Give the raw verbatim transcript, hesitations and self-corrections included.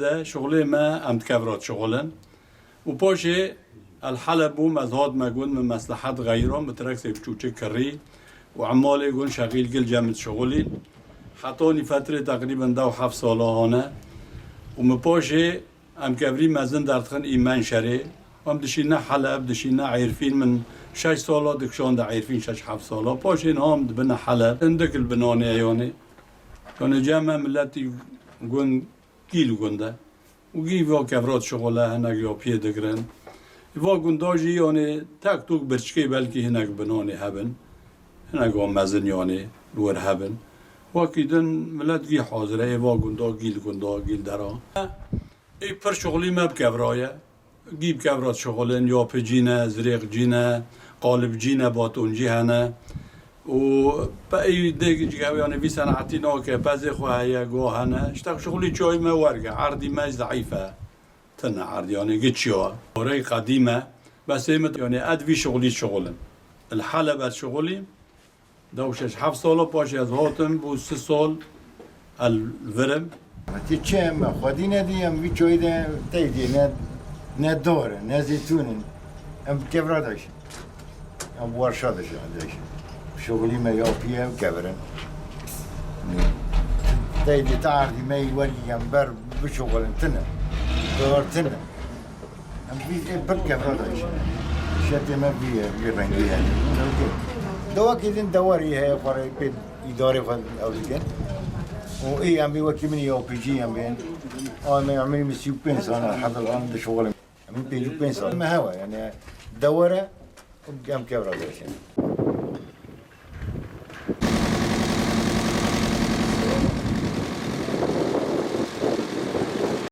De şixulê me em di kevra dişixulin. Û paşê el Heleb bûm, ez hatime gund, min meslehet xeyran, min treksê biçûçik kirî û emalê gund şexîl gil cem dişixulîn. Hetanî fetrê teqrîben deh û heft sala hane. Û min paşê em kevrî mezin derdixin î Menşerê. Em dişîne Heleb, dişîne Êrfîn, min şeş sala dikişande Êrfîn, şeş heft sala. Paşê niha em dibine Heleb. Hindik li binanê yanê. Yanê cem me miletî gund gîl gund e. Û gî va kevrat şixule hinek ya piyê digirin. Va gunda jî yanê tek tok birçikê belkî hinek binanê hebin. Hinek va mezin yanê li wir hebin. Wekî din milet gî hazir e, ê va gunda gîl gunda gîl dera. Ê pir şixulî me bi kevra ye. Gî bi kevra dişixulin, yapicî ne, zirêxcî ne, qalibcî ne, batoncî hene. Û pe ey dêk cî yanî vî senetî nake, pezê xwe heye, go hene. Îşte şixulî çiyayî me werge, erdî me zeîf e. Tine erdî, yanî giç ya. Orey qedîm e. Bes ê min, yanî ed vî şixulî şixulin. Li Heleb ed şixulî. Dew şeş heft sala paşê ez hatim, bû sih sal el virim. Ti çi em xwedî nedî, em vî çayî de tey dî ne, ne dor e, ne zeytûn in. Em kevra de şin. Em warşa de şin, de şin. Şixulî me ya piye em kevirin. Tey dî ta erdî me welî em ber bişuxulin tine. Dor tine. Em vî, ê, pir kevra da jî. Şetê me vî ye, vî rengî ye. Dewakê din dewarî heye, xwarê pê îdarê xwe ew dikin. Û ê em vî wekî min ya pêcî em bên. A me emirî min sî û pênc sal e, hezir an dişuxulim. Em pêncî û pênc sal. Me hewa, yani dewar e, em kevra da jî.